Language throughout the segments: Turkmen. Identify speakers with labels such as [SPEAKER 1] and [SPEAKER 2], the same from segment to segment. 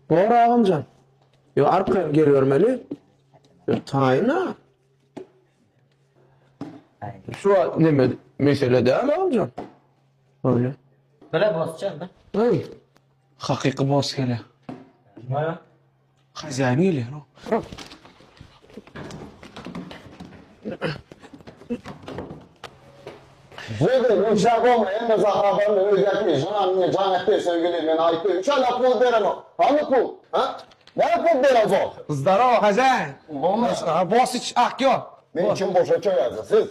[SPEAKER 1] Bor agamjan. Ýo arkaýyn gelibermeli. Ýo taýyn-a. Şu wagt neme mesele däl agamjan. Öyle.
[SPEAKER 2] Bile bosjan da.
[SPEAKER 1] Öý. Hakyky bos gelýär.
[SPEAKER 2] Näme?
[SPEAKER 1] Hazaýyn gelýär.
[SPEAKER 3] Jigim, ümşak bolma, hemme zat habarly, öýdäki jynan menä jaň etdi, söýgüli, men aýtdy, üç aýlap pul beremok. Hany pul? Ha? Näme pul beremzok?
[SPEAKER 1] Zdarowo, hazaýyn.
[SPEAKER 3] Bolma.
[SPEAKER 1] Bos iç, ak ýol.
[SPEAKER 3] Men içim boşa çöýärdi, siz.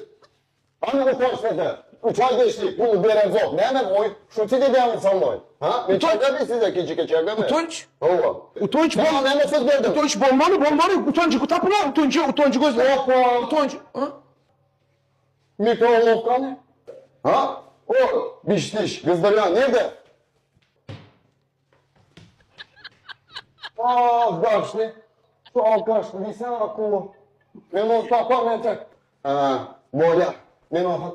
[SPEAKER 3] Hany utanç size? Üç aý geçdi, pul beremzok. Näme oý, şutit edýäňiz so mnoý? Ha? Men çekmedim size gijike çekmemi.
[SPEAKER 1] Utanç?
[SPEAKER 3] Hawa.
[SPEAKER 1] Utanç
[SPEAKER 3] bol. Saňa näme söz berdim?
[SPEAKER 1] Utanç bolmaly, bolmaly. Utanjy tapylar, utanjy, utanjy gözle.
[SPEAKER 3] Opa!
[SPEAKER 1] Utanç. Ha?
[SPEAKER 3] Mikrovolnovkany? Ha? O biş-diş gyzdyrýan nirde? Ah, garşly. Şu alkaşly diýsene akylly. Men ony tapam entek. Ha, bolýar. Men ony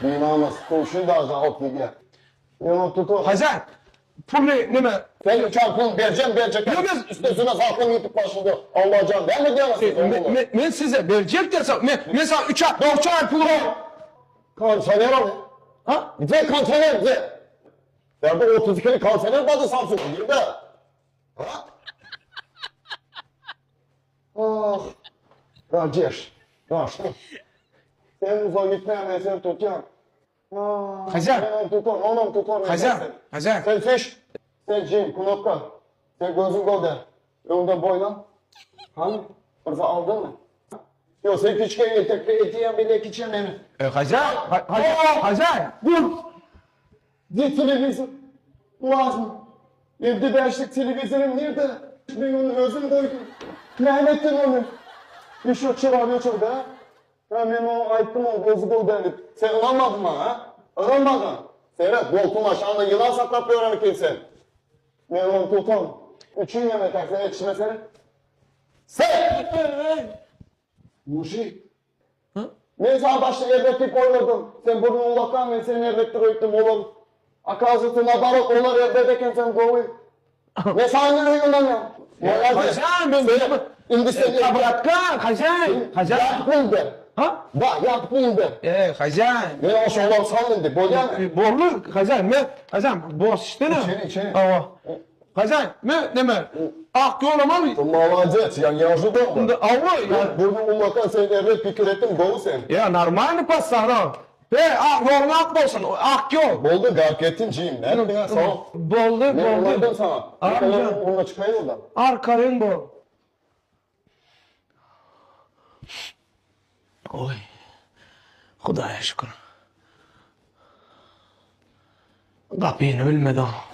[SPEAKER 3] Binamys, kurşun daža alyp gidýär. Men ony tutar.
[SPEAKER 1] Hajar, puly neme?
[SPEAKER 3] Sen uçan pul berjem berjek.
[SPEAKER 1] Ýok, men
[SPEAKER 3] üstesine salkym ýitip başlady. Allajan, näme edýäňiz siz oglanlar?
[SPEAKER 1] Men, men size berjek desem, men, men saňa üç aý, üç aý pul
[SPEAKER 3] Kondisioner al.
[SPEAKER 1] Ha?
[SPEAKER 3] Gde kondisioner, gde? Bärde 32-lik kondisioner bardy Samsung, nirde? Ha? Ah, Rajeş, Raşly. Sen uzaga gitme, men seni tutýan. Ah,
[SPEAKER 1] Hajar.
[SPEAKER 3] Men onu tutar, onam tutar.
[SPEAKER 1] Hajar, Hajar.
[SPEAKER 3] Sen fiş, sen jim, knopka. Sen gözün golda. Öňden boýna. Hany, bir aldyňmy? Ýok, sen kiçke etekli etiýen bile kiçe meni.
[SPEAKER 1] E, Hajar, Hajar, Hajar.
[SPEAKER 3] Dur. Di telewizor. Lazym. Evde bäşlik telewizorum nirde? Men ony özüm goýdum. Näme etdiň ony? Ýeşil çyrag öçürdi, ha? Ha, men oňa aýtdym ol gözi gowy däl diýip. Sen ynanmadyň maňa, ha? Ynanmadyň. Seret, goltugyň aşagynda ýylan saklap ýören eken sen. Men ony tutan. Üçin näme etäk, sen ýetişmesene. Sen! Mujik. Men saňa başda erbet diýip oýladym. Sen burnuňy ulakan, men seni erbetdir öýtdüm. Olar, okazywatsa, nabarot, olar erbet eken, sen gowy. Men saňa indi öý ynanýan. Molades.
[SPEAKER 1] Hajan, men
[SPEAKER 3] Sen, indi sen
[SPEAKER 1] Obratka, hajan, hajan.
[SPEAKER 3] Ýatyp pul ber.
[SPEAKER 1] Ha?
[SPEAKER 3] Ba, ýatyp pul ber.
[SPEAKER 1] E, hajan.
[SPEAKER 3] Men oşolary sal indi, bolýamy?
[SPEAKER 1] Boldy, hajan, men, hajan, boş işdene.
[SPEAKER 3] Içeri, içeri.
[SPEAKER 1] Hawa. Hajan, men neme, ak ýolam al.
[SPEAKER 3] Ty molodec, ýa ne ojidal.
[SPEAKER 1] Indi awa, ýa.
[SPEAKER 3] Burnuň ullakan sen erbet pikir etdiň, gowy sen.
[SPEAKER 1] Ýa, normalny passan, Be, ak ýoluň ak bolsun, ak ýol.
[SPEAKER 3] Boldy, gark etdiň jigim, nätdiň-ä, sag ol.
[SPEAKER 1] Boldy,
[SPEAKER 3] Men
[SPEAKER 1] boldy.
[SPEAKER 3] ynandym saňa. Men olaryň ugruna çykaýyn oradan.
[SPEAKER 1] Arkaýyn bol. Oý, Hudaýa şükür. Gapyny bilmedim.